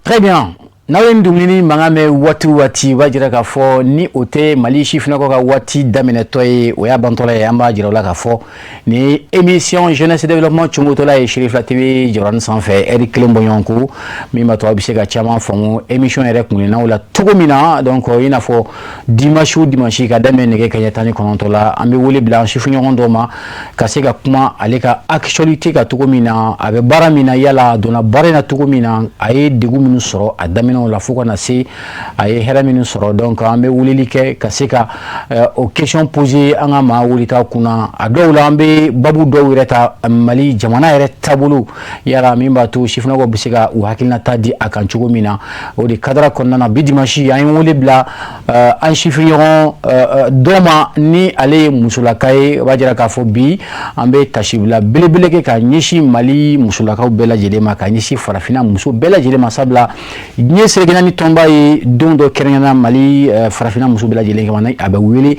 Très bien. N'aw ye dumuni mankan mɛn waati o waati, o b'a jira k'a fɔ ni o tɛ Mali sifinnakaw ka waati daminɛtɔ ye, o y'a bantɔla ye. An b'a jira u la k'a fɔ ni émission jeunesse développement cungutɔla ye Sherifila TV jabaranin sanfɛ, heure kelen bɔɲɔgɔnko min b'a to aw bɛ se ka caman faamu émission yɛrɛ kunlennaw la cogo min na. Donc i n'a fɔ dimanche o dimanche, ka daminɛ nɛgɛ kanɲɛ 19 la, an bɛ wele bila an sifinɲɔgɔn dɔw ma ka se ka kuma ale ka actualité kan cogo min na, a bɛ baara min na, yala a donna baara in na cogo min na, a ye degun minnu sɔrɔ a daminɛw la fo ka na se a ye hɛrɛ minnu sɔrɔ. Donc an bɛ weleli kɛ ka se ka o question poser an ka maa weleta kunna. A dɔw la, an bɛ babu dɔw yɛrɛ ta, Mali jamana yɛrɛ taabolo, yala min b'a to sifinnakaw bɛ se ka u hakilinata di a kan cogo min na. O de cadre kɔnɔna na, bi dimanche, an ye wele bila an sifinɲɔgɔn dɔ ma, ni ale ye musolaka ye. O b'a jira k'a fɔ bi an bɛ tasibila belebele kɛ ka ɲɛsin Mali musolakaw bɛɛ lajɛlen ma, ka ɲɛsin farafinna muso bɛɛ lajɛlen ma, sabula diɲɛ seleke naani tɔnba ye don dɔ kɛrɛnkɛrɛnna Mali farafinna muso bɛɛ lajɛlen kama. A bɛ wele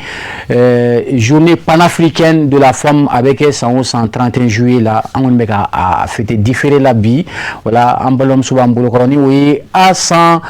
journée panafricaine de la femme. A bɛ kɛ san o san 31 juillet la. An kɔni bɛ ka a fêter différé la bi. Wala an balimamuso b'an bolokɔrɔ, ni o ye Asan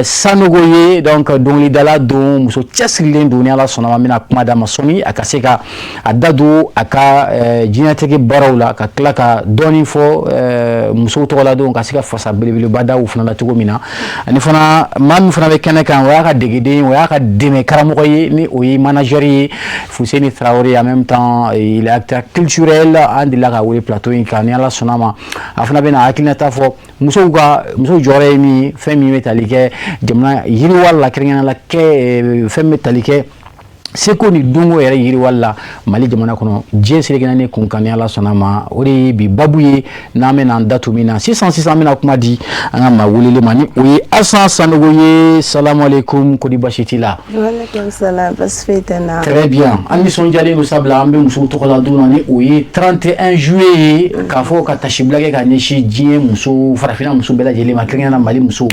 Sanogo ye. Donc dɔnkilidala don, muso cɛsirilen don. Ni Ala sɔnna ma, an bɛna kuma d'a ma sɔnni a ka se ka a da don a ka diɲɛlatigɛ baaraw la, ka tila ka dɔɔnin fɔ musow tɔgɔ la don, ka se ka fasa belebeleba da u fana la cogo min na. Ani fana, maa min fana bɛ kɛnɛ kan, o y'a ka degeden, o y'a ka dɛmɛ karamɔgɔ ye, ni o ye manager ye, Fuseni Traoré. En même temps, il est acteur culturel. An delila ka wele plateau in kan. Ni Ala sɔnna ma, a fana bɛna hakilinata fɔ musow ka musow jɔyɔrɔ ye min, fɛn min bɛ tali kɛ jamana yiriwa la, kɛrɛnkɛrɛnnenya la kɛ fɛn bɛ tali kɛ seko ni donko yɛrɛ yiriwali la Mali jamana kɔnɔ, diɲɛ seleke naani kun kan. Ni Ala sɔnna ma, o de ye bi babu ye n'an bɛna an datu min na sisan. Sisan, an bɛna kuma di an ka maa welelen ma, ni o ye Asan Sanogo ye. Salamu aleykum, ko di, basi t'i la? Waaleykum salam, basi foyi tɛ n na. Très bien, an nisɔndiyalen don, sabula an bɛ musow tɔgɔ la don na, ni o ye 31 juillet ye, k'a fɔ ka tasibila kɛ ka ɲɛsin diɲɛ muso, farafinna muso bɛɛ lajɛlen ma, kɛrɛnkɛrɛnnenya la Mali musow.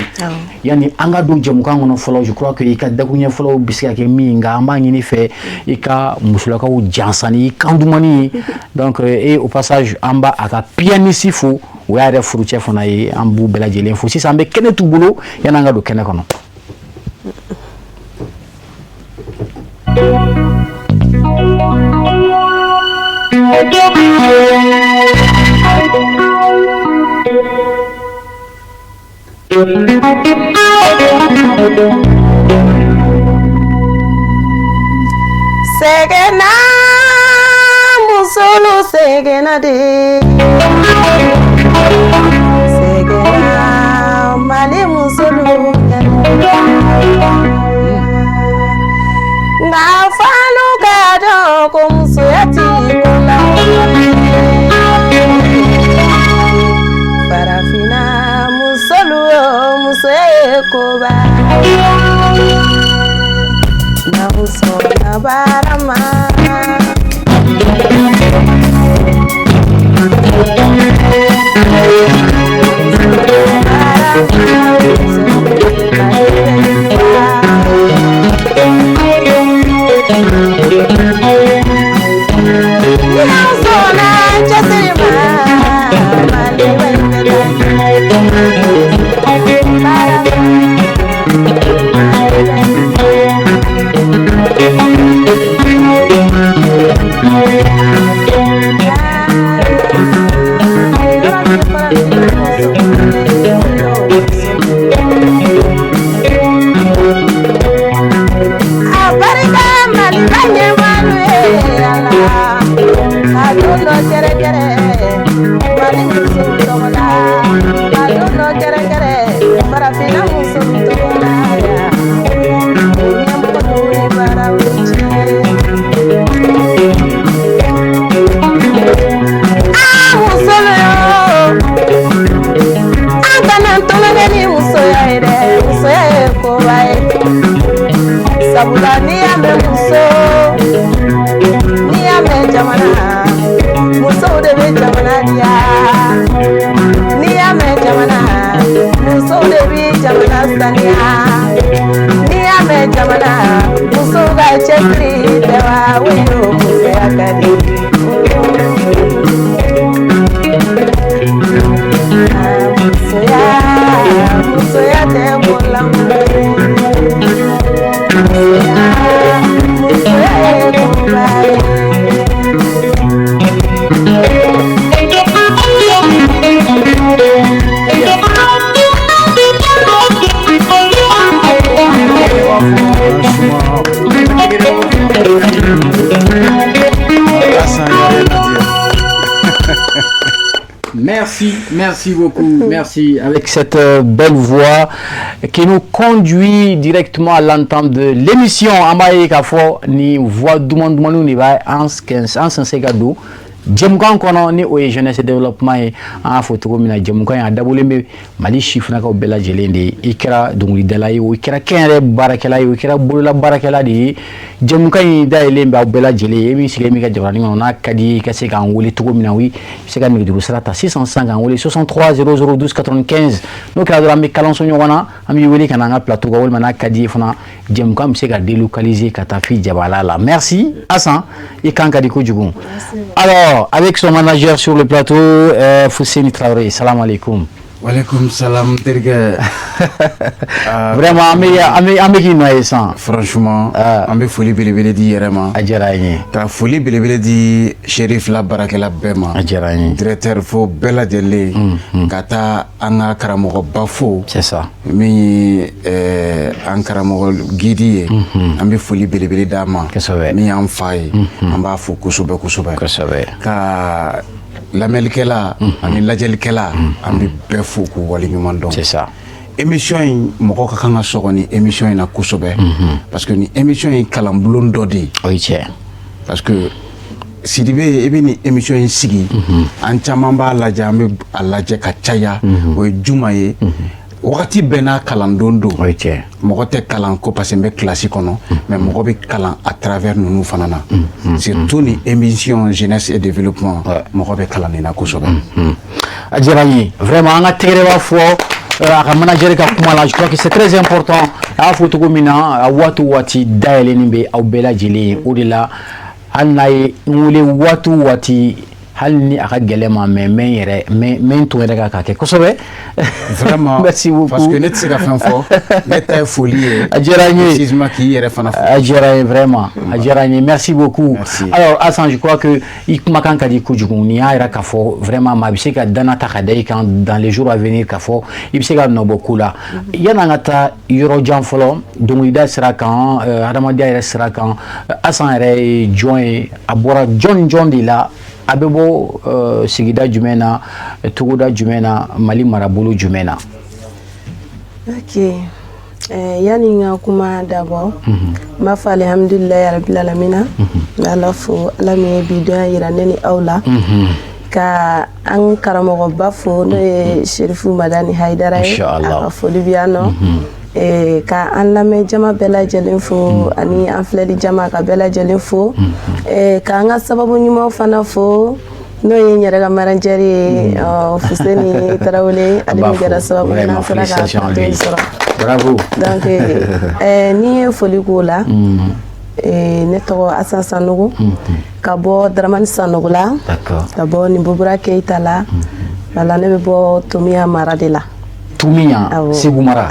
Yanni an ka don jɛmukan kɔnɔ fɔlɔ, je crois que i ka dakuruɲɛ fɔlɔ bɛ se ka kɛ min, nka an b'a ɲini fɛ i ka musolakaw jansa ni kan dumani ye. Donc et au passage, an b'a a ka pianiste fo, o y'a yɛrɛ furucɛ fana ye. An b'u bɛɛ lajɛlen fo. Sisan, an bɛ kɛnɛ t'u bolo yanni an ka don kɛnɛ kɔnɔ. Sɛgɛnna, musolu sɛgɛnna de, sɛgɛnna, Mali musolu. Nka f'alu k'a dɔn ko musoya ti ko lankolon ye. Farafinna musolu, musoya ye koba ye. N'aw sɔnna baara ma. N'aw sɔnna cɛsiri ma, Mali bɛ taa A barika Maliba ɲɛmaalu ye Ala ka don dɔ kɛrɛnkɛrɛn Mali musow tɔgɔ la, ka don dɔ kɛrɛnkɛrɛn farafinna musow tɔgɔ la yan. O ɲɛmɔgɔw ni baaraw ni ce. An musolu yo, an kana tulonkɛ ni musoya ye dɛ, musoya ye koba ye. Sabula n'i y'a mɛn muso, n'i y'a mɛn jamana, musow de bɛ jamana diya. N'i y'a mɛn jamana, musow de bɛ jamana saniya. N'i y'a mɛn jamana, musow ka cɛsiri tɛ wa, woyo, musoya ka di. Musoya, Musoya tɛ ko lankolon ye. Musoya ye koba ye. Merci, merci beaucoup, merci. Avec cette belle voix qui nous conduit directement à l'entame de l'émission. An b'a ye k'a fɔ ni voix duman dumanniw de b'a an sensɛ ka don jɛmukan kɔnɔ, ni o ye jeunesse développement ye. An y'a fɔ cogo min na, jɛmukan in a dabɔlen bɛ Mali sifinnakaw bɛɛ lajɛlen de ye. I kɛra dɔnkilidala ye o, i kɛra kɛnyɛrɛ baarakɛla ye o, i kɛra bolola baarakɛla de ye, jɛmukan in dayɛlɛlen bɛ aw bɛɛ lajɛlen ye. E min sigilen b'i ka jabaranin kɔnɔ, n'a ka di i ka se k'an wele cogo min na, i bɛ se ka nɛgɛjuru sira ta sisan sisan k'an wele 63 00 12 95. N'o kɛra dɔrɔn, an bɛ kalanso ɲɔgɔn na, an b'i wele ka na an ka plateau kan, walima n'a ka di i ye fana, jɛmukan bɛ se ka délocaliser ka taa f'i jabala la. Merci Asan, i kan ka di kojugu. Alors, avec son manager sur le plateau, Fousseni Traoré, salam alaikum. Walaikum salam terikɛ. Vraiment, an bɛ k'i nɔ ye sisan. Franchement, an bɛ foli belebele di yɛrɛ ma. A diyara an ye. Ka foli belebele di Shérif la baarakɛla bɛɛ ma. A diyara an ye. Directeur fo bɛɛ lajɛlen. Ka taa an ka karamɔgɔba fo. C'est ça. Min ye an karamɔgɔ guide ye. An bɛ foli belebele d'a ma. Kosɛbɛ. Min y'an fa ye. An b'a fo kosɛbɛ kosɛbɛ. Kosɛbɛ. Ka lamɛnlikɛla ani lajɛlikɛla, an bɛ bɛɛ fo k'u waleɲuman dɔn. C'est ça. Émission in, mɔgɔ ka kan ka sɔgɔ ni émission in na kosɛbɛ, parce que ni émission in kalanbulon dɔ de ye. O ye tiɲɛ. Parce que Sidibe, i bɛ nin émission in sigi, an caman b'a lajɛ, an bɛ a lajɛ ka caya. O ye juma ye, wagati bɛɛ n'a kalandon don. O ye tiɲɛ. Mɔgɔ tɛ kalan ko parce que n bɛ kilasi kɔnɔ, mais mɔgɔ bɛ kalan à travers ninnu fana na, surtout ni émission jeunesse et développement, mɔgɔ bɛ kalan nin na kosɛbɛ. A diyara n ye vraiment. An ka tɛgɛrɛ b'a fɔ a ka manager ka kuma la. Je crois que c'est très important. A y'a fɔ cogo min na, a waati o waati dayɛlɛnnen bɛ aw bɛɛ lajɛlen ye. O de la, hali n'a ye n wele waati o waati, hali ni a ka gɛlɛn ma, mais n bɛ n yɛrɛ n bɛ n to yɛrɛ kan k'a kɛ kosɛbɛ. Vraiment. Merci beaucoup. Parce que ne tɛ se ka fɛn fɔ, ne ta ye foli ye. A diyara n ye. Précisément k'i yɛrɛ fana fo. A diyara n ye vraiment, a diyara n ye, merci beaucoup. Merci. Alors Asan, je crois que i kumakan ka di kojugu. Nin y'a yira k'a fɔ vraiment maa bɛ se ka danna ta ka da i kan dans les jours à venir, k'a fɔ i bɛ se ka nɔ bɔ ko la. Yan'an ka taa yɔrɔ jan fɔlɔ, dɔnkilida sira kan, hadamadenya yɛrɛ sira kan, Asan yɛrɛ ye jɔn ye? A bɔra jɔn jɔn de la? A bɛ bɔ sigida jumɛn na, togoda jumɛn na, Mali marabolo jumɛn na? Ok, yani n ka kuma dabɔ, n b'a fɔ alihamudulilayi rabil alamina. N bɛ Ala fo, Ala min ye bi donya yira ne ni aw la, ka an karamɔgɔba fo, n'o ye Serifu Madani Hayidara ye, a ka foli bɛ yan nɔ, ka an lamɛn jama bɛɛ lajɛlen fo, ani an filɛli jama ka bɛɛ lajɛlen fo, k'an ka sababu ɲumanw fana fo, n'o ye n yɛrɛ ka manager ye, Fuseni Tarawele, ale min kɛra sababu ye n'an sera ka plateau in sɔrɔ. Bravo. Donc n'i ye foli k'o la, ne tɔgɔ Asan Sanogo, ka bɔ Daramani Sanogo la, ka bɔ Ninbobura Keyita la. Wala ne bɛ bɔ Tomiya mara de la. Toumiya, Ségou Mara,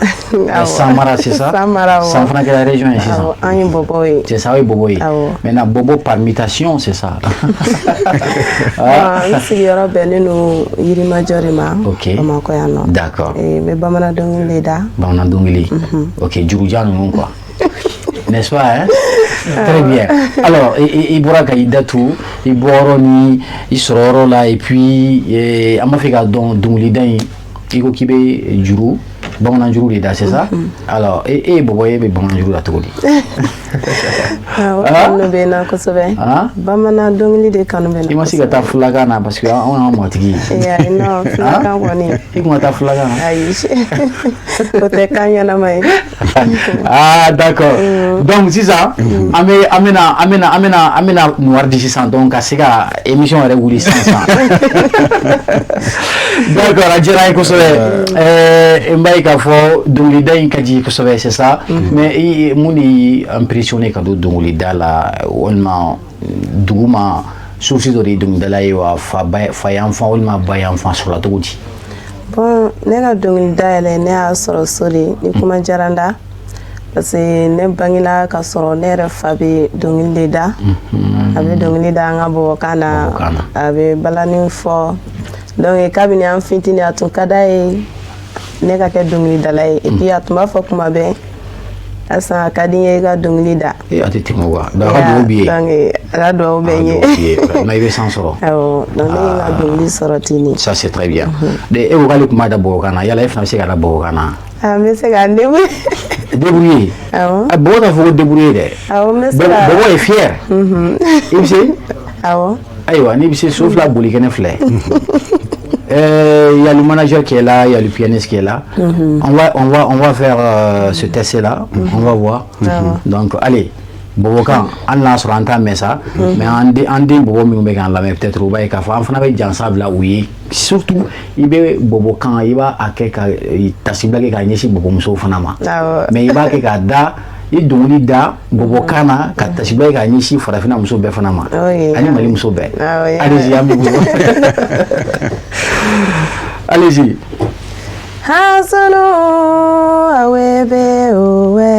San Mara, c'est ça? San Mara. San fana kɛra région ye sisan. An ye Bɔbɔ ye. C'est ça, o ye Bɔbɔ ye. Maintenant, Bɔbɔ par mutation, c'est ça. N sigiyɔrɔ bɛnnen don Yirimajɔ de ma. Bamakɔ yan nɔ. N bɛ bamanan dɔnkili de da. Bamanan dɔnkili. Ok, jurujan ninnu quoi. N'est-ce pas, hein? Très bien. Alors, i bɔra ka i datu, i bɔyɔrɔ ni i sɔrɔyɔrɔ la, et puis an b'a fɛ k'a dɔn, dɔnkilida in, i ko k'i bɛ juru, bamanan juru de da, c'est ça? Alors, e ye bɔbɔ ye, e bɛ bamanan juru da cogo di? O kanu bɛ n na kosɛbɛ. Bamanan dɔnkili de kanu bɛ n na. I ma se ka taa fulakan na, parce que anw y'an matigi ye. Non, fulakan kɔni. I kun ka taa fulakan na? Ayi, o tɛ kan ɲɛnama ye. Ah d'accord. Donc sisan, an bɛ an bɛna an bɛna an bɛna an bɛna noir di sisan, donc ka se ka émission yɛrɛ wuli sisan sisan. D'accord, a diyara n ye kosɛbɛ. N b'a ye k'a fɔ dɔnkilida in ka di kosɛbɛ, c'est ça? Mais i mun de y'i impressionné ka don dɔnkilida la, walima dugu ma source dɔ de ye dɔnkilidala ye wa, fa ba fa yan fan walima ba yan fan sɔrɔla cogo di? Bon, ne ka dɔnkilida yɛrɛ, ne y'a sɔrɔ so de. Ni kuma diyara n da, parce que ne bangela ka sɔrɔ ne yɛrɛ fa bɛ dɔnkili de da. A bɛ dɔnkili da an ka bɔbɔkan na, a bɛ balani fɔ. Donc kabini an fitinin, a tun ka d'a ye ne ka kɛ dɔnkilidala ye. Et puis a tun b'a fɔ kuma bɛɛ: "Asan, a ka di n ye i ka dɔnkili da." Ee, a tɛ tɛmɛ o kan. Donc a ka dugawu b'i ye. Donc a ka dugawu bɛ n ye. Vraiment, i bɛ san sɔrɔ. Awɔ, donc ne ye n ka dɔnkili sɔrɔ ten de. Ça, c'est très bien. De e ko k'ale tun b'a da bɔbɔkan na, yala e fana bɛ se ka da bɔbɔkan na? Ah, n bɛ se ka n débrouiller. Débrouiller? Awɔ. Ah, bɔbɔ t'a fɔ ko débrouiller dɛ. Awɔ, n bɛ se ka. Bɔbɔ est fier. I bɛ se? Awɔ. Ayiwa, n'i bɛ se, so fila boli kɛnɛ filɛ. Il y a le manager qui est là, il y a le pianiste qui est là. On va faire ce test-là. On va voir. Donc, allez. Bɔbɔkan, hali n'a sɔrɔ an t'a mɛn sa, mais an den bɔbɔ minnu bɛ k'an lamɛn, peut-être u b'a ye k'a fɔ an fana bɛ jansa bila u ye. Surtout i bɛ bɔbɔkan, i b'a a kɛ ka tasibila kɛ k'a ɲɛsin bɔbɔmusow fana ma, mais i b'a kɛ k'a da i dɔnkili da bɔbɔkan na ka tasibila kɛ k'a ɲɛsin farafinna muso bɛɛ fana ma ani Mali muso bɛɛ. Allez-y, an b'i bolo, allez-y. Hazunu awebe owe,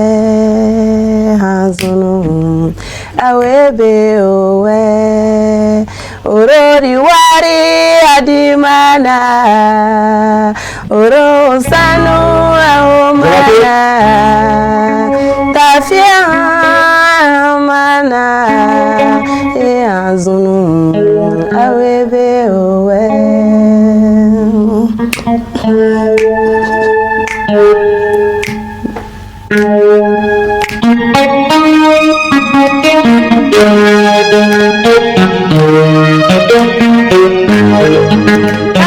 hazunu awebe owe, orori wari adimana, oro sanu ahomana, tafia mana e hazunu awebe owe.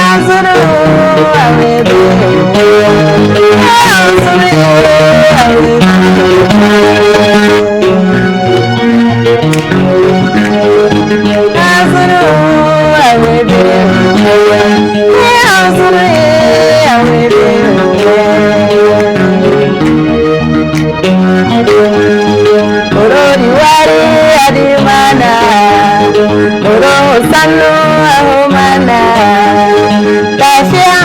Azuru awebe azuru azuru awebe azuru awebe orori wari adimana, oro sanu ahomana, tafia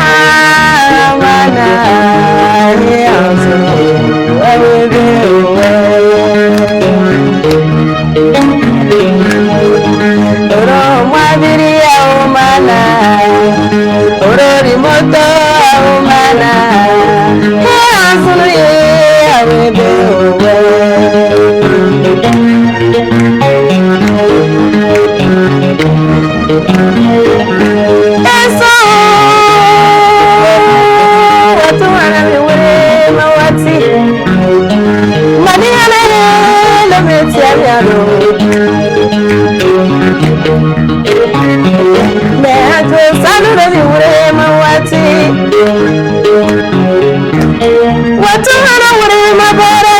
mana azuru awebe oro mwabiri ahomana, orori moto ahomana, azuru ye awebe owe. Eso watu wanamiwere mawati mani alele lometi amiano me ato sanu lomiwere mawati watu wanawere mabore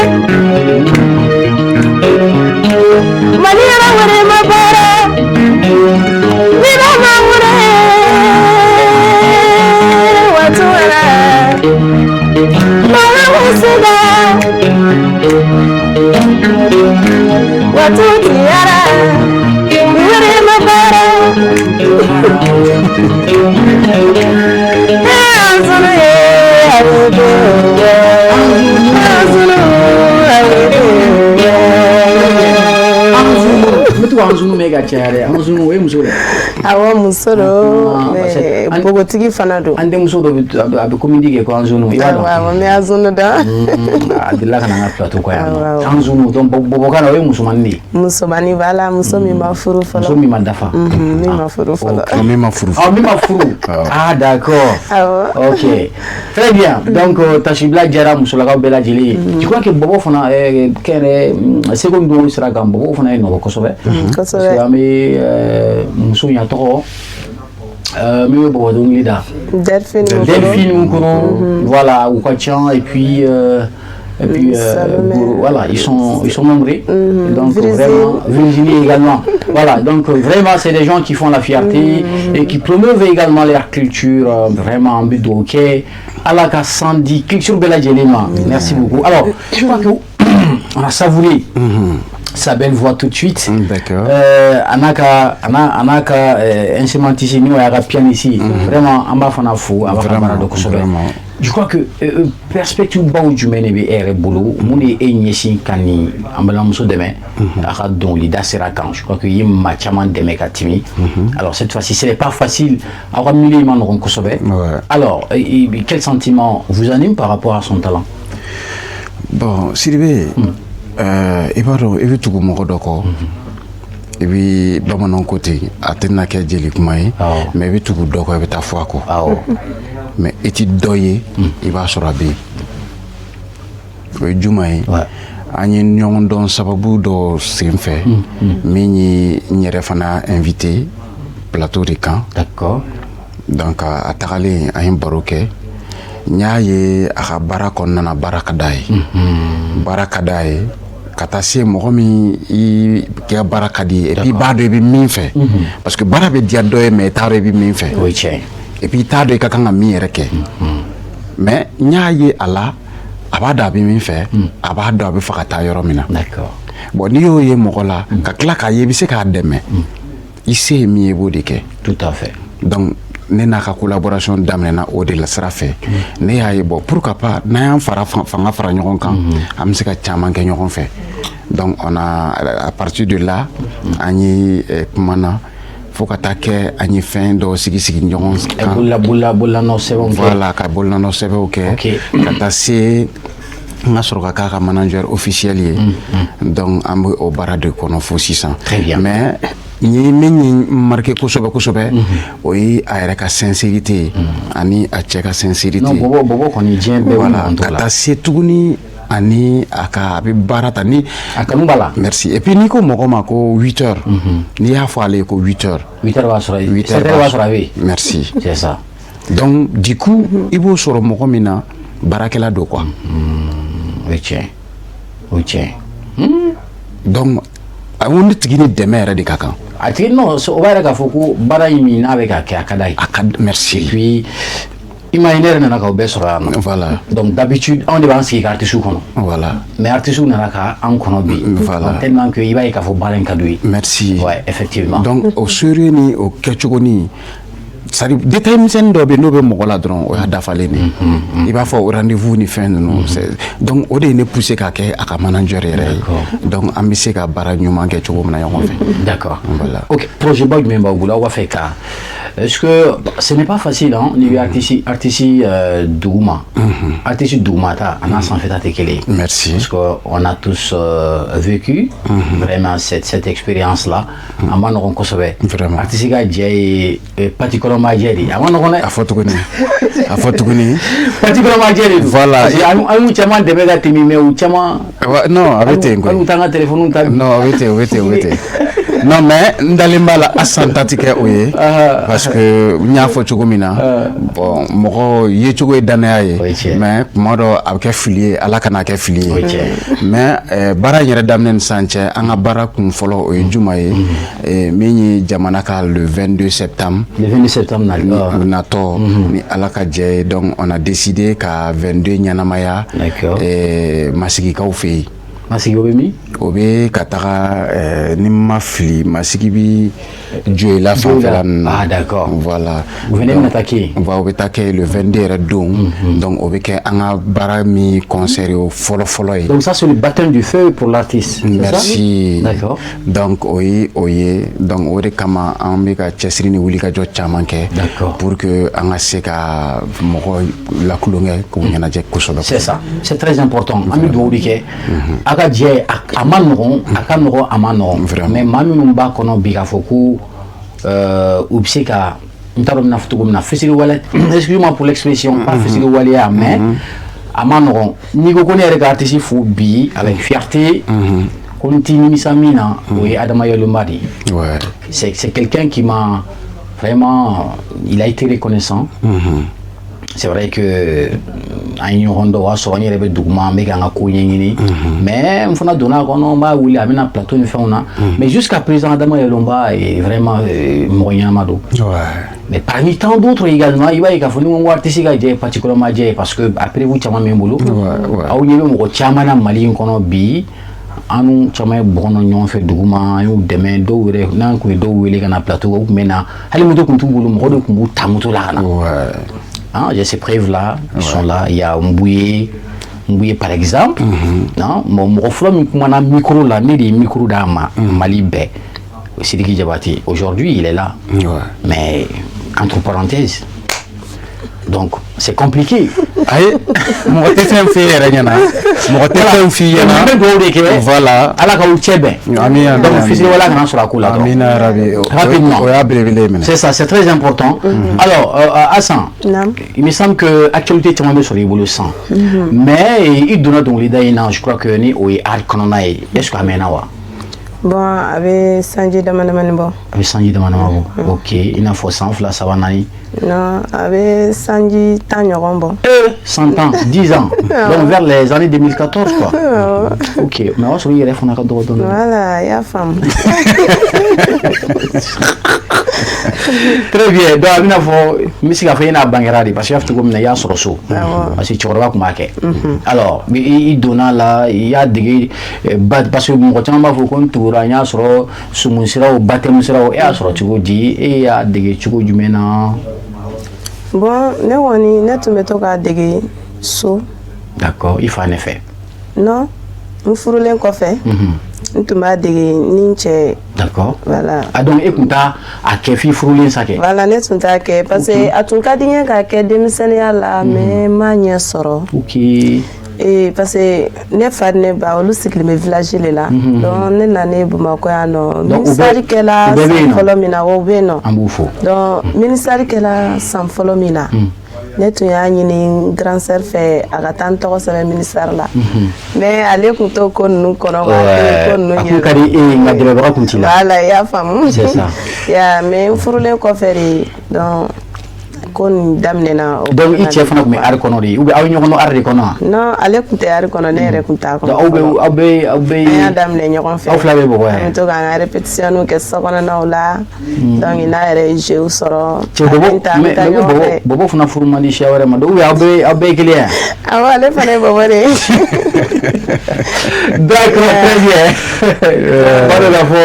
mani alawere mabore nira mawure watu wana mawusida watu tiara were mabore azulu ye awebe azulu awebe. N bɛ to ka anzunu mɛn ka caya dɛ. Anzunu, o ye muso dɛ? Awɔ, muso don, mais npogotigi fana don. An denmuso dɔ bɛ, a bɛ comédie kɛ ko anzunu, i b'a dɔn? Awɔ, n bɛ anzunu dɔn. A delila ka na an ka plateau kan yan nɔ. Anzunu, donc bɔbɔkan na, o ye musomanin de ye. Musomanin, voilà, muso min ma furu fɔlɔ. Muso min ma dafa. Min ma furu fɔlɔ. Min ma furu. Ah, min ma furu. Ah, d'accord. Awɔ. Ok, très bien. Donc tasibila diyara musolakaw bɛɛ lajɛlen ye. Je crois que bɔbɔ fana kɛnɛ seko ni dɔnko sira kan, bɔbɔ fana ye nɔbɔ kosɛbɛ. Kosɛbɛ. Parce que an bɛ muso ɲa tɔgɔ min bɛ bɔbɔ dɔnkili da. Delphine Mukoro. Delphine Mukoro, voilà, u ka ca et puis voilà, ils sont nombreux. Donc Virginie. Vraiment, Virginie également. Voilà, donc vraiment, c'est des gens qui font la fierté et qui promeuvent également leur culture, vraiment en but de hockey. Ala ka sandi culture bɛɛ lajɛlen ma. Merci beaucoup. Alors, je crois que on a savouré sa belle voix tout de suite. D'accord. A n'a ka instrumentiste, n'o y'a ka pianiste, vraiment an b'a fana fo, a b'a ka baara dɔn kosɛbɛ. Je crois que perspective baw jumɛn de bɛ e yɛrɛ bolo? Mun de ye e ɲɛsin ka nin an balimamuso dɛmɛ a ka dɔnkilida sira kan? Je crois que i ye maa caman dɛmɛ ka tɛmɛ. Alors cette fois-ci, ce n'est pas facile, aw ka milieu ma nɔgɔn kosɛbɛ. Alors quel sentiment vous anime par rapport à son talent? Bon, Sidibé, i b'a dɔn, i bɛ tugu mɔgɔ dɔ kɔ, i bɛ, bamananw ko ten, a tɛna kɛ jeli kuma ye, mais i bɛ tugu dɔ kɔ, i bɛ taa fɔ a kɔ, mais i ti dɔ ye, i b'a sɔrɔ a bɛ yen. O ye juma ye? An ye ɲɔgɔn dɔn sababu dɔ sen fɛ, min ye n yɛrɛ fana invité plateau de kan. Donc a tagalen, an ye baro kɛ, n y'a ye a ka baara kɔnɔna na, baara ka d'a ye, baara ka d'a ye, ka taa se mɔgɔ min i ka baara ka di ye, et puis i b'a dɔn i bɛ min fɛ, parce que baara bɛ diya dɔ ye, mais i t'a dɔn i bɛ min fɛ. O ye tiɲɛ ye. Et puis i t'a dɔn i ka kan ka min yɛrɛ kɛ. Mais n y'a ye a la, a b'a dɔn a bɛ min fɛ, a b'a dɔn a bɛ fɛ ka taa yɔrɔ min na. Bon, n'i y'o ye mɔgɔ la, ka tila k'a ye i bɛ se k'a dɛmɛ, i se ye min ye, i b'o de kɛ. Tout à fait. Donc ne n'a ka collaboration daminɛna o de la sira fɛ. Ne y'a ye, bon, pourquoi pas, n'an y'an fara fanga fara ɲɔgɔn kan, an bɛ se ka caman kɛ ɲɔgɔn fɛ. Donc on a, à partir de là, an ye kumana fo ka taa kɛ an ye fɛn dɔw sigi sigi ɲɔgɔn kan. Bololanɔ sɛbɛnw kɛ. Voilà, ka bololanɔ sɛbɛnw kɛ, ka taa se n ka sɔrɔ ka k'a ka manager officiel ye. Donc an bɛ o baara de kɔnɔ fo sisan. Très bien. Mais n ye min ye marqué kosɛbɛ kosɛbɛ, o ye a yɛrɛ ka sincérité ye ani a cɛ ka sincérité. Non, Bobo, Bobo kɔni, diɲɛ bɛɛ voilà, ɲɔgɔn t'o ka la. taa se tuguni ani a ka a bɛ baara ta ni A kanu b'a la. Merci. Et puis n'i ko mɔgɔ ma ko 8 heures, n'i y'a fɔ ale ye ko 8 heures, 8 heures b'a sɔrɔ, 8 7 heures b'a sɔrɔ a bɛ yen. Merci. C'est ça. Donc du coup, i b'o sɔrɔ mɔgɔ min na, baarakɛla don quoi. O ye tiɲɛ ye, o ye tiɲɛ ye. Donc a ko ne tigi ni dɛmɛ yɛrɛ de ka kan. A tigi, non, o b'a yɛrɛ k'a fɔ ko baara in min n'a bɛ ka kɛ, a ka d'a ye. A ka, merci. Et puis imagine, ne yɛrɛ nana k'aw bɛɛ sɔrɔ yan nɔ. Donc d'habitude, anw de b'an sigi ka artiste kɔnɔ, mais artiste nana ka an kɔnɔ bi. Donc, tellement que i b'a ye k'a fɔ baara in ka d'u ye. Merci. Ouais, effectivement. Donc o sérieux ni o kɛcogo ni, c'est à dire détail misɛnnin dɔ bɛ yen, n'o bɛ mɔgɔ la dɔrɔn, o y'a dafalen de ye. I b'a fɔ o rendez-vous ni fɛn ninnu, donc o de ye ne poussé ka kɛ a ka manager yɛrɛ ye. Donc an bɛ se ka baara ɲuman kɛ cogo min na ɲɔgɔn fɛ. Voilà. Ok, projet ba jumɛn b'aw bolo, aw b'a fɛ ka, est-ce que ce n'est pas facile hein, ni artiste artiste duguma, artiste duguma ta a n'a sanfɛta tɛ kelen ye. Merci. Parce que on a tous vécu vraiment cette expérience là, a ma nɔgɔn kosɛbɛ. Vraiment. Artiste ka jɛ ye pati kɔlɔnma jɛ de ye, a ma nɔgɔn dɛ. A fɔ tuguni, a fɔ tuguni. Pati kɔlɔnma jɛ de don. Voilà. Parce que an y'u caman dɛmɛ ka tɛmɛ, mais u caman Ouais, non, a bɛ ten hali u koyi. t'an ka téléphone ta. Non, a bɛ ten, o bɛ ten, o bɛ ten. Non, mais n dalen b'a la, Asan ta ti kɛ o ye, parce que n y'a fɔ cogo min na, bon, mɔgɔ yecogo ye danaya O ye ye, tiɲɛ. mais kuma dɔ a bɛ kɛ fili ye, Ala kana kɛ fili O ye ye. tiɲɛ. Mais baara in yɛrɛ daminɛ ni sisan cɛ, an ka baara kun fɔlɔ, o ye juma ye, min ye jamana ka le 22 septembre. Le 22 septembre na. Natɔ, ni Ala ka jɛ ye, donc on a décidé ka 22 ɲɛnamaya Masigikaw fɛ yen. Masigi, o bɛ min? O bɛ ka taga ni n ma fili, Masigi bi Joyila fanfɛla ninnu na. Ah, d'accord. Voilà. Vous venez Donc, bɛna taa kɛ yen? Voilà, o bɛ taa kɛ le 22 yɛrɛ don. Donc o bɛ kɛ an ka baara min concert ye, o fɔlɔ fɔlɔ ye. Donc ça, c'est le baptême du feu pour l'artiste, c'est Merci. ça? D'accord. Donc o ye o ye. Donc o de kama an bɛ ka cɛsiri ni wulikajɔ caman kɛ pour que an ka se ka mɔgɔ lakulonkɛ, k'u ɲɛnajɛ kosɛbɛ. C'est ça, c'est très important. An bɛ dugawu de kɛ. A ka jɛ, a ma nɔgɔn, a ka nɔgɔn, a ma nɔgɔn. Vraiment. Mais maa minnu b'a kɔnɔ bi k'a fɔ ko u bɛ se ka, n t'a dɔn n bɛna fɔ cogo min na, fisiri wale, excuse-moi pour l'expression, pas fisiri waleya, mais a ma nɔgɔn. N'i ko ko ne yɛrɛ ka artiste fo bi avec fierté, ko n t'i nimisa min na, o ye Adama Yalomba de ye. C'est quelqu'un qui m'a vraiment, il a été reconnaissant. C'est vrai que an ye ɲɔgɔn dɔn, o y'a sɔrɔ n yɛrɛ bɛ duguma, n bɛ k'an ka ko ɲɛɲini, mais n fana donna a kɔnɔ, n b'a wele, a bɛna plateau ni fɛnw na. Mais jusqu'à présent, Adama Yalomba est vraiment mɔgɔ ɲɛnama don. Mais parmi tant d'autres également, i b'a ye k'a fɔ ni ko n ko artiste ka jɛ, particulièrement jɛ, parce que après vous caman bɛ n bolo, aw ɲɛ bɛ mɔgɔ caman na Mali in kɔnɔ bi. An n'u caman ye bɔgɔ nɔ ɲɔgɔn fɛ dugu ma, an y'u dɛmɛ. Dɔw yɛrɛ, n'an kun ye dɔw wele ka na plateau, u tun bɛ na, hali moto tun t'u bolo, mɔgɔ de tun b'u ta moto la ka na. Hein, j'ai ces preuves-là, ils sont là. Il y a Mbouye, Mbouye par exemple. Non, bon, mɔgɔ fɔlɔ min kumana micro la, ne de ye micro d'a ma Mali bɛɛ. Sidiki Diabaté, aujourd'hui, il est là. Mais, entre parenthèses, donc c'est compliqué. Ayi, mɔgɔ tɛ fɛn f'i yɛrɛ ɲɛna, mɔgɔ tɛ fɛn f'i ɲɛna. N bɛ dugawu de kɛ. Voilà. Ala k'aw cɛ bɛn. Ami, ami. Donc fitiriwala kana sɔrɔ a ko la dɔrɔn. Amina yarabi. Rapidement. O y'a belebele ye minɛ. C'est ça, c'est très important. Alors, Hassan, Naam. il me semble que actualité caman bɛ sɔrɔ i bolo sisan. Mais i donna dɔnkilida in na, je crois que ni o ye art kɔnɔna ye, est-ce que a mɛnna wa? Bon, a bɛ sanji dama damani bɔ. A bɛ sanji dama dama bɔ. Ok, i n'a fɔ san 2, 3, 4. Non, a bɛ sanji 10 ɲɔgɔn bɔ. 100 ans, 10 ans. Donc vers les années 2014 quoi. Ok, mais o y'a sɔrɔ i yɛrɛ fana ka dɔgɔ dɔɔnin. Voilà, i y'a faamu. Très bien. Donc a bɛna fɔ, n bɛ se k'a fɔ e n'a bangera de, parce que i y'a fɔ cogo min na, i y'a sɔrɔ so. Parce que cɛkɔrɔba tun b'a kɛ. Alors i donna la, i y'a dege ba, parce que mɔgɔ caman b'a fɔ ko n tugura, n y'a sɔrɔ sumun siraw, baptême siraw, e y'a sɔrɔ cogo di? E y'a dege cogo jumɛn na? Bon, ne kɔni, ne tun bɛ to k'a dege so. D'accord, i fa ne fɛ. Non, n furulen kɔfɛ, n tun b'a dege ni n cɛ. Voilà. Ah, donc e tun t'a a kɛ f'i furulen sa kɛ? Voilà, ne tun t'a kɛ parce que a tun ka di n ye k'a kɛ denmisɛnninya la, mais n m'a ɲɛ sɔrɔ. Ee, parce que ne fa ni ne ba, olu sigilen bɛ village de la. Donc ne nanen Bamakɔ yan nɔ, Donc, ministère kɛla u bɛɛ bɛ yen san nɔ? fɔlɔ min na, o bɛ yen nɔ. An b'u fo. Donc ministère kɛla san fɔlɔ min na, ne tun y'a ɲini grand sœur fɛ a ka taa n tɔgɔ sɛbɛn ministère la, mais ale tun t'o ko ninnu kɔnɔ quoi, a tɛ ko ninnu A kun ka di e ye, nka dɛmɛbaga kun t'i la. Voilà, i y'a faamu. C'est ça. Ya, mais n furulen kɔfɛ de, donc ko nin daminɛna o Donc i kɔnɔna cɛ de. fana tun bɛ art kɔnɔ de, ou bien aw ye ɲɔgɔn dɔn art de kɔnɔ wa? Non, ale tun tɛ art kɔnɔ, ne yɛrɛ tun t'a kɔnɔ. Donc aw bɛ Fɔlɔ. aw bɛ aw bɛ An y'a daminɛ ɲɔgɔn fɛ. Aw fila bɛ bɔgɔ An yɛrɛ. bɛ to k'an ka répétition kɛ sokɔnɔnaw la. Donc n'a yɛrɛ ye jeu sɔrɔ, Cɛ a bɛ bɔbɔ n ta, an bɛ mais taa mais ko ɲɔgɔn bɔbɔ fɛ. Bɔbɔ fana furu man di siya wɛrɛ ma, donc ou bien aw bɛɛ ye kelen ye? Awɔ, ale fana ye bɔbɔ de ye. D'accord, très bien. B'a dɔn k'a fɔ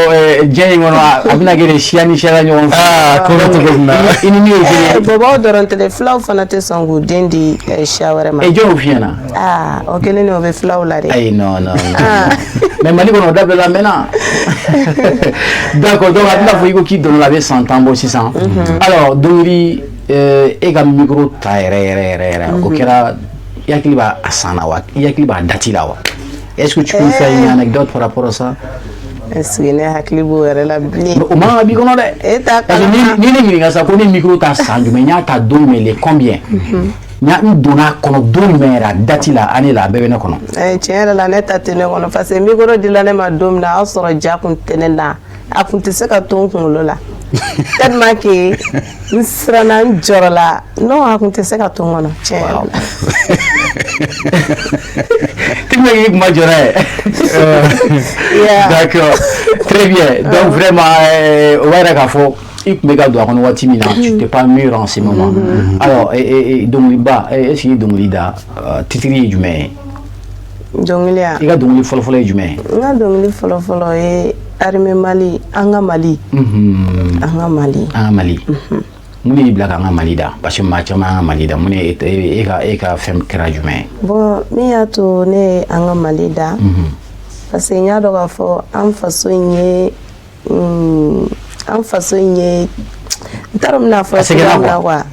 diɲɛ in kɔnɔ, a bɛna kɛ de siya ni siya ka ɲɔgɔn fɛ. Aa, ko bɛ cogo min na. I ni min ye kelen ye. Bɔbɔw dɔrɔn tɛ dɛ, filaw fana tɛ sɔn k'u den di siya wɛrɛ ma. E, jɔn y'o f'i ɲɛna? Aa, o kelen de, o bɛ filaw la dɛ. Ayi, non, non, non. Mais Mali kɔnɔ, o dabila mɛnna. D'accord, donc a bɛna fɔ i ko k'i donna la, a bɛ san 10 bɔ sisan. Alors dɔnkili, e ka micro ta yɛrɛ yɛrɛ yɛrɛ yɛrɛ, o kɛra, i hakili b'a a san na wa? I hakili b'a date la wa? Est-ce que tu peux me faire une anecdote par rapport à ça? Est-ce que ne hakili b'o yɛrɛ la bilen? O man kan ka b'i kɔnɔ dɛ. E t'a Parce que kalama. ni ne ɲininka sisan ko ne micro ta san jumɛn, n y'a ta don jumɛn, le combien? N donna a kɔnɔ don jumɛn yɛrɛ, a date la, année la, a bɛɛ bɛ ne kɔnɔ. Tiɲɛ yɛrɛ la, ne ta tɛ ne kɔnɔ, parce que micro dila ne ma don min na, a y'a sɔrɔ ja kun tɛ ne la, a kun tɛ se ka to n kunkolo la tellement que n siranna, n jɔrɔla. Non, a kun tɛ se ka to n kɔnɔ, tiɲɛ yɛrɛ la. Tellement que i kun ma jɔrɔ yɛ. D'accord, très bien. Donc vraiment, o b'a yira k'a fɔ i tun bɛ ka don a kɔnɔ waati min na, tu n'étais pas mûr en ce moment. Alors, dɔnkiliba, est-ce que i ye dɔnkili da, titre ye jumɛn ye? Dɔnkili ya? I ka dɔnkili fɔlɔ-fɔlɔ ye jumɛn ye? N ka dɔnkili fɔlɔ-fɔlɔ ye Armée Mali, an ka Mali, an ka Mali. An ka Mali. Mun de y'i bila k'an ka Mali da? Parce que maa caman y'an ka Mali da. Mun de e ka fɛn kɛra jumɛn ye? Bon, min y'a to ne ye an ka Mali da, parce que n y'a dɔn k'a fɔ an faso in ye an faso in ye, n t'a dɔn n bɛna fɔ A sɛgɛnna cogoya min na quoi. Quoi,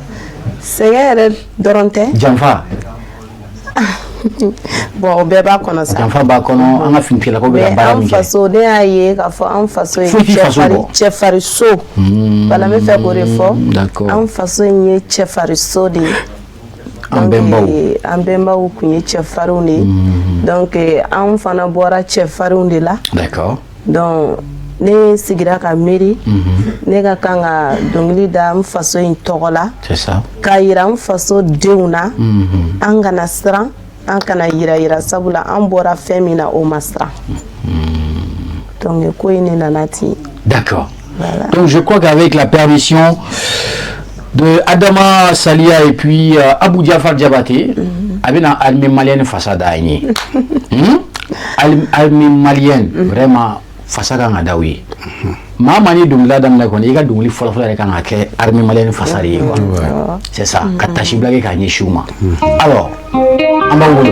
sɛgɛn yɛrɛ dɔrɔn tɛ. Janfa. Bon, o bɛɛ b'a kɔnɔ sa. Janfa b'a kɔnɔ, an ka finitigilakaw bɛ ka Mais baara an min kɛ. faso, ne y'a ye k'a fɔ an faso ye Foyi t'i faso cɛfarin bɔ. Cɛfarinso, voilà, n bɛ fɛ k'o de fɔ. An faso in ye cɛfarinso de ye. An Donc, bɛnbaw. An bɛnbaw tun ye cɛfarinw de ye, donc anw fana bɔra cɛfarinw de la. Donc ne sigira ka miiri, ne ka kan ka dɔnkili da n faso in tɔgɔ la C'est ça. k'a yira n faso denw na, an kana siran, an kana yira yira, sabula an bɔra fɛn min na, o ma siran. Donc ko in ne nana ten. D'accord. Voilà. Donc je crois qu'avec la permission de Adama Salia et puis Abou Diafar Diabaté, a bɛna armée malienne fasa da an ye. Armée malienne, vraiment, fasa kan ka da u ye. Maa maa ni dɔnkilida daminɛ kɔni, i ka dɔnkili fɔlɔfɔlɔ yɛrɛ kan ka kɛ armée malienne fasa de ye quoi. C'est ça, ka tasibila kɛ k'a ɲɛsin u ma. Alors, an b'aw bolo.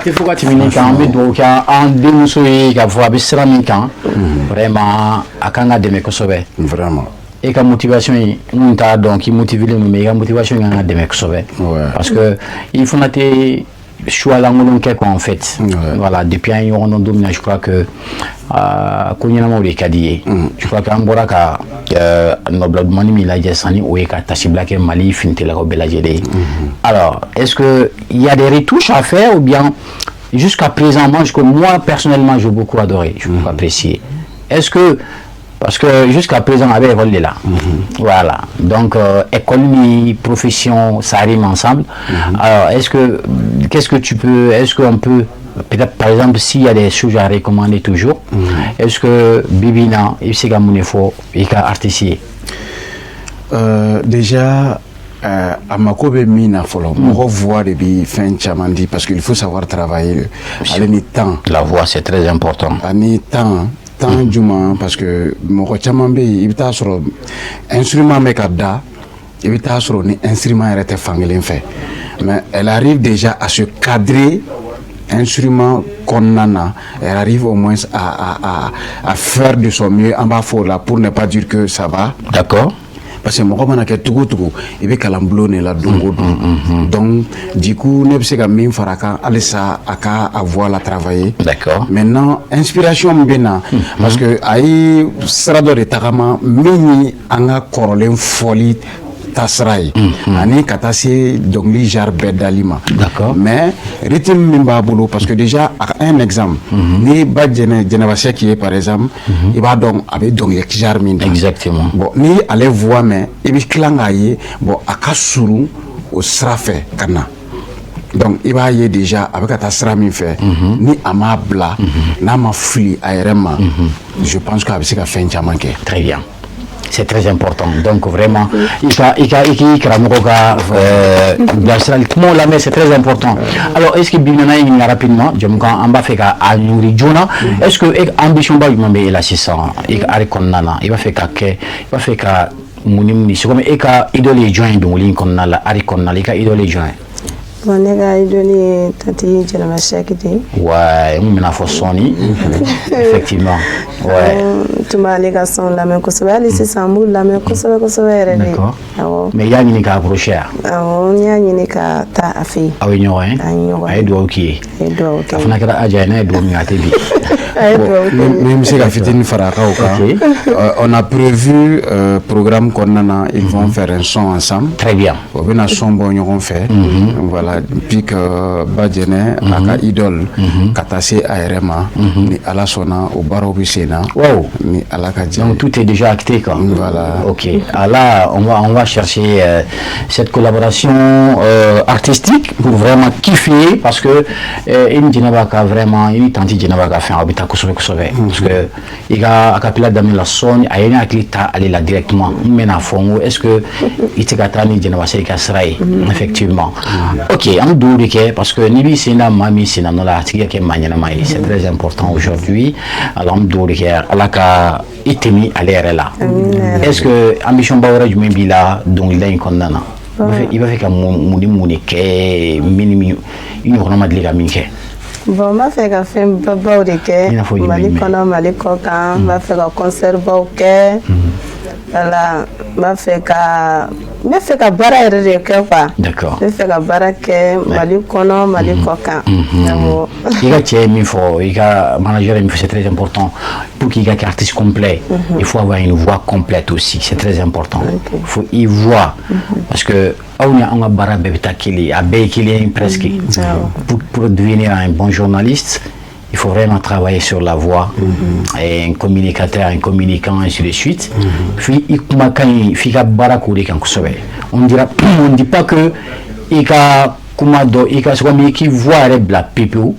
Tɛ fo ka tɛmɛ nin kan. An bɛ dugawu kɛ an denmuso ye k'a fɔ a bɛ sira min kan, vraiment, a kan ka dɛmɛ kosɛbɛ. Vraiment. E ka motivation in, n kun t'a dɔn k'i motivé don, mais i ka motivation kan ka dɛmɛ kosɛbɛ, parce que i fana tɛ choix lankolon kɛ quoi, en fait. Voilà, depuis an ye ɲɔgɔn dɔn don min na, je crois que ko ɲɛnamaw de ka di ye. Je crois que an bɔra ka nɔbila dumani min lajɛ sisan, ni o ye ka tasibila kɛ Mali finitigilakaw bɛɛ lajɛlen ye. Alors, est-ce que il y a des retouches à faire ou bien jusqu'à présent, moi, moi personnellement, j'ai beaucoup adoré, j'ai beaucoup apprécié. Est-ce que, parce que jusqu'à présent, avec l'école de là. Voilà. Donc, école ni profession, ça rime ensemble. Alors, qu'est-ce que tu peux, est-ce qu'on peut, peut-être par exemple, s'il y a des choses à recommander toujours, est-ce que Bibina, il sait qu'il faut, il y a artiste? Déjà, a mako bɛ min na fɔlɔ, mɔgɔ voix de bi fɛn caman di, parce qu'il faut savoir travailler ale ni temps. La voix, c'est très important. Ani temps juma, parce que mɔgɔ caman bɛ yen, i bɛ taa sɔrɔ instrument bɛ ka da, i bɛ taa sɔrɔ ni instrument yɛrɛ tɛ fankelen fɛ, mais elle arrive déjà à se cadrer instrument kɔnɔna na, elle arrive au moins à faire de son mieux, an b'a fɔ o la, pour ne pas dire que ça va. Parce que mɔgɔ mana kɛ togo togo, i bɛ kalan bulon de la don o don. Donc du coup, ne bɛ se ka min fara a kan halisa, a ka a voix la travailler. Maintenant, inspiration min bɛ na, parce que a ye sira dɔ de tagama min ye an ka kɔrɔlen fɔli taasira ye, ani ka taa se dɔnkili genre bɛɛ dali ma. Mais rythme min b'a bolo, parce que déjà un exemple, ni ba Jɛnɛ, Jɛnɛba Sɛki ye par exemple, i b'a dɔn a bɛ dɔnkili genre min da. Bon, ni ale voix mɛn, i bɛ tila k'a ye, bon, a ka surun o sira fɛ ka na. Donc i b'a ye déjà a bɛ ka taa sira min fɛ, ni a m'a bila, n'a ma fili a yɛrɛ ma, je pense que a bɛ se ka fɛn caman kɛ. Très bien. C'est très important. Donc vraiment, i k'i karamɔgɔ ka bilasirali kumaw lamɛn, c'est très important. Alors, est-ce que bi nana ɲininka rapidement, jamukan an b'a fɛ ka a ɲuri joona, est-ce que e ambition ba jumɛn bɛ e la sisan i ka art kɔnɔna na? I b'a fɛ ka kɛ, i b'a fɛ ka mun ni mun ni, c'est comme e ka idole ye jɔn ye dɔnkili in kɔnɔna la, art kɔnɔna la, i ka idole ye jɔn ye? Bon, ne ka idole ye Tati Jɛnɛba Sɛki de ye. Ouais, n kun bɛna fɔ sɔɔni, effectivement. Ouais. N tun b'ale ka son lamɛn kosɛbɛ, hali sisan n b'u lamɛn kosɛbɛ kosɛbɛ yɛrɛ de. Awɔ. Mais i y'a ɲini k'a approcher wa? Awɔ, n y'a ɲini ka taa a fɛ yen. Aw ye ɲɔgɔn ye? An ye ɲɔgɔn ye. A ye dugawu k'i ye? A ye dugawu kɛ. A fana kɛra aja ye, n'a ye dugawu min kɛ, a tɛ bi. A ye dugawu kɛ. Ni bɛ se ka fitinin fara a kan o kan. On a prévu programme kɔnɔna na, ils vont faire un son ensemble. Très bien. O bɛna son bɔ ɲɔgɔn fɛ. Voilà, puis que Ba Jɛnɛ a ka idole ka taa se a yɛrɛ ma, ni Ala sɔnna, o baaraw bɛ sen na. Ni Ala ka jɛ. Donc tout est déjà acté, quoi. Voilà. Ok. Ah là, on va chercher cette collaboration artistique pour vraiment kiffer, parce que i ni Jɛnɛba ka vraiment, i ni tantie Jɛnɛba ka fɛn, aw bɛ taa kosɛbɛ kosɛbɛ. Parce que i ka acapella daminɛ la sɔɔni, a ye ne hakili ta ale la directement. N bɛna fɔ n ko est-ce que i tɛ ka taa ni Jɛnɛba Sɛki ka sira ye? Effectivement. Ok, an bɛ dugawu de kɛ, parce que n'i b'i sen da maa min sen na nɔ la, a tigi ka kɛ maa ɲɛnama ye. C'est très important aujourd'hui. Alors an bɛ dugawu de kɛ, Ala ka i tɛmɛ ale yɛrɛ la. Est-ce que ambition ba wɛrɛ jumɛn b'i la dɔnkilida in kɔnɔna na? I b'a fɛ ka mun ni mun de kɛ, min ni min i ɲɔgɔnna ma deli ka min kɛ? Bon, n b'a fɛ ka fɛn babaw de I kɛ n'a fɔ jumɛn, Mali jumɛn? kɔnɔ, Mali kɔ kan. N b'a fɛ ka concert baw kɛ. Voilà, n bɛ fɛ ka baara yɛrɛ de kɛ quoi. N bɛ fɛ ka baara kɛ Mali kɔnɔ, Mali kɔ kan. Awɔ. I ka cɛ ye min fɔ, i ka manager ye min fɔ, c'est très important. Pour qu'il y ait artiste complet, il faut avoir une voix complète aussi, c'est très important. Il faut y voix, parce que aw ni an ka baara bɛɛ bɛ taa kelen, a bɛɛ ye kelen presque. Pour devenir un bon journaliste, il faut vraiment travailler sur la voix, et un communicateur, un communicant, ainsi de suite. Puis, i kumakan in, f'i ka baara k'o de kan kosɛbɛ. On dit pas que i ka kuma dɔ, i ka, c'est comme i k'i voix yɛrɛ bila pepewu,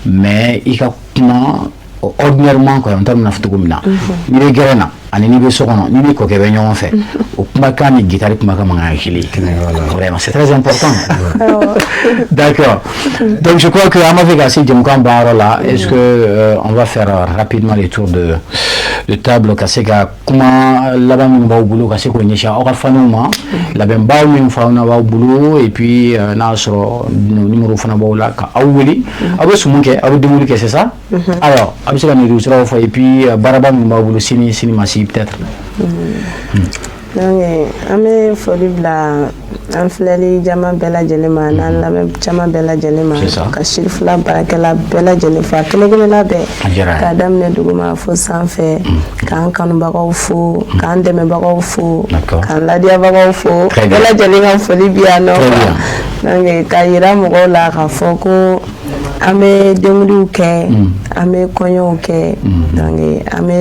mais i ka kuma ordinairement quoi, n t'a dɔn n bɛna fɔ cogo min na. N'i bɛ gɛrɛn na ani n'i bɛ so kɔnɔ, n'i ni kɔkɛ bɛ ɲɔgɔn fɛ, o kumakan ni guitare kumakan man kan ka kɛ kelen ye. Vraiment, c'est très important. D'accord. Donc je crois que an b'a fɛ ka se jɛmukan banyɔrɔ la. Est-ce que on va faire rapidement les tours de table ka se ka kuma laban minnu b'aw bolo ka se k'o ɲɛsin aw ka faniw ma, labɛnbaw min fana b'aw bolo, et puis n'a y'a sɔrɔ numéro fana b'aw la ka aw wele, aw bɛ sumun kɛ, aw bɛ dumuni kɛ, c'est ça? Alors a bɛ se ka nɛgɛjuru siraw fɔ, et puis baaraba minnu b'aw bolo sini, sini ma sigi peut-être. Donc an bɛ foli bila An filɛli jama bɛɛ lajɛlen ma, n'an lamɛn jama bɛɛ lajɛlen ma, ka Sirifila baarakɛla bɛɛ lajɛlen fo, a kelen kelenna bɛɛ, k'a daminɛ duguma fo sanfɛ, k'an kanubagaw fo, k'an dɛmɛbagaw fo, k'an ladiyabagaw fo, bɛɛ lajɛlen ka foli bi yan nɔ. Donc ka yira mɔgɔw la k'a fɔ ko an bɛ denkundiw kɛ, an bɛ kɔɲɔw kɛ, donc an bɛ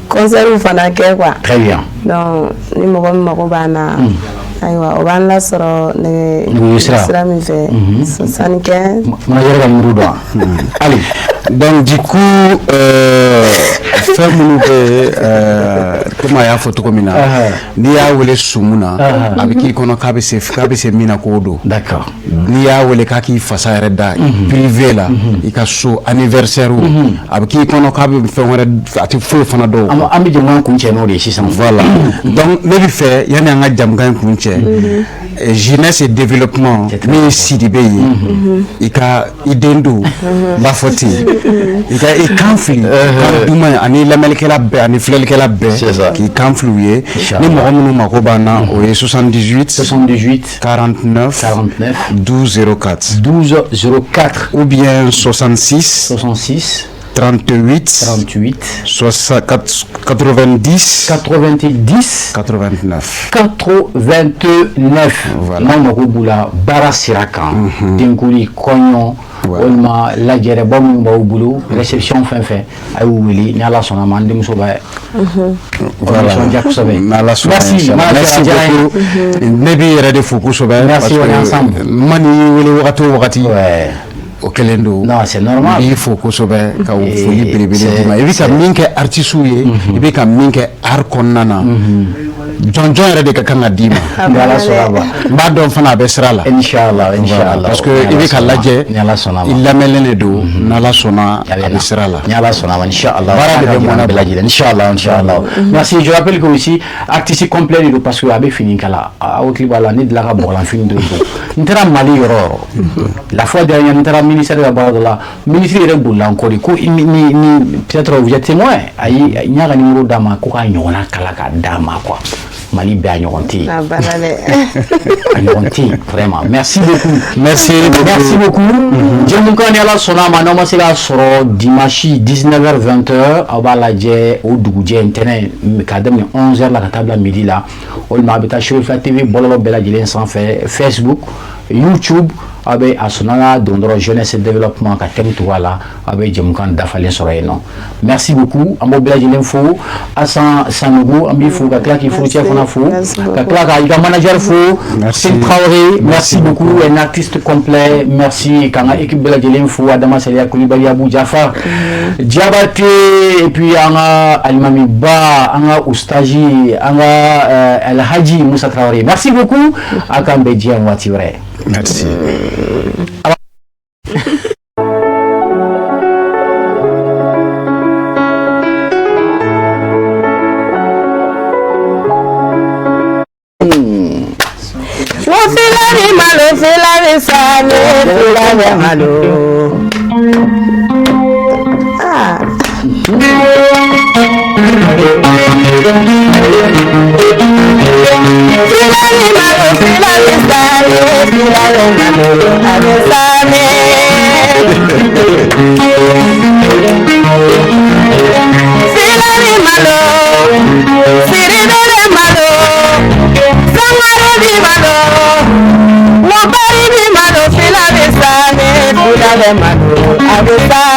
concert fana kɛ quoi. Très bien. Donc ni mɔgɔ min mago b'an na, ayiwa, o b'an lasɔrɔ nɛgɛ sira min fɛ, 75. Manager ka numéro dɔn, allez. Donc du coup, fɛn minnu bɛ, komi a y'a fɔ cogo min na, n'i y'a wele sumu na, a bɛ k'i kɔnɔ k'a bɛ se min na k'o don. N'i y'a wele k'a k'i fasa yɛrɛ da privé la, i ka so anniversaire, a bɛ k'i kɔnɔ k'a bɛ fɛn wɛrɛ, a tɛ foyi fana dɔn. An bɛ jamukan kun cɛ n'o de ye sisan. Voilà, donc ne bɛ fɛ, yanni an ka jamukan in kun cɛ, jeunesse et développement min ye Sidibe ye, i ka i den don, n b'a fɔ ten, i ka i kan fili kan duman ani lamɛnnikɛla bɛɛ ani filɛlikɛla bɛɛ, k'i kan fili u ye. Ni mɔgɔ minnu mako b'an na, o ye 78 78 49 49 12 04. 12 04. Ou bien 66 66 38 38 90 90 89. 89. Voilà. N'aw mago b'u la baara sira kan, denkuli, kɔɲɔ, walima lajɛrɛba minnu b'aw bolo, réception, fɛn fɛn, a y'u wele. Ni Ala sɔnna ma, an denmuso bɛ nisɔndiya kosɛbɛ. N'Ala sɔnna. Merci. Merci beaucoup. Ne b'i yɛrɛ de fo kosɛbɛ. Merci, on est ensemble. Ma n'i wele wagati o wagati, o kelen don. Non, c'est normal. N b'i fo kosɛbɛ, ka foli belebele d'i ma. I bɛ ka min kɛ artistes ye, i bɛ ka min kɛ art kɔnɔna na, jɔnjɔn yɛrɛ de ka kan ka d'i ma. Ni Ala sɔnna ma. N b'a dɔn fana a bɛ sira la. Inchallah, inchallah. Parce que i bɛ ka lajɛ, ni Ala sɔnna ma. I lamɛnlen de don, n'Ala sɔnna a bɛ sira la. Ni Ala sɔnna ma, inchallah. Baara de bɛ mɔnɛ bɛɛ lajɛlen, inchallah, inchallah. Merci, je rappelle que aussi artiste complet de don, parce que a bɛ fini kala. Aw hakili b'a la, ne delila ka bɔgɔlanfini dɔ don. N taara Mali yɔrɔ o yɔrɔ. La fois dernière, n taara ministère ka baara dɔ la, ministre yɛrɛ bolila n kɔ de ko ni peut-être vous êtes témoin. Ayi, n y'a ka numéro d'a ma ko k'a ɲɔgɔnna kala k'a d'a ma quoi. Mali bɛɛ a ɲɔgɔn tɛ yen. A banna dɛ. A ɲɔgɔn tɛ yen vraiment. Merci beaucoup. Merci beaucoup. Merci beaucoup. Jɛmukan, ni Ala sɔnna a ma, n'aw ma se k'a sɔrɔ dimanche 19h 20h, aw b'a lajɛ o dugujɛ ntɛnɛn, k'a daminɛ 11h la ka taa bila midi la. Walima a bɛ taa Cherifla TV bɔlɔlɔ bɛɛ lajɛlen sanfɛ, Facebook, YouTube, aw bɛ a sɔnna ka don dɔrɔn jeunesse développement ka thème tugu a la, aw bɛ jɛmukan dafalen sɔrɔ yen nɔ. Merci beaucoup, an b'o bɛɛ lajɛlen fo. Asan Sanogo, an b'i fo ka tila k'i furucɛ fana fo, ka tila ka i ka manager fo, Sine Traoré. Merci beaucoup, un artiste complet. Merci k'an ka équipe bɛɛ lajɛlen fo, Adama Saliya Kulibali, Abou Jafar Diabaté, et puis an ka alimamiba, an ka ustaji, an ka Alhaji Musa Traoré. Merci beaucoup, a k'an bɛn diɲɛ waati wɛrɛ. Merci. Fila ni malo, fila ni sani, fila bɛ malo. Ah. Fila ni malo, fila ni sani, fila bɛ malo, a bɛ sani. Fila ni malo, siri bɛ malo, sangare bi malo, mobari bi malo, fila bɛ sani, fila bɛ malo, a bɛ sani.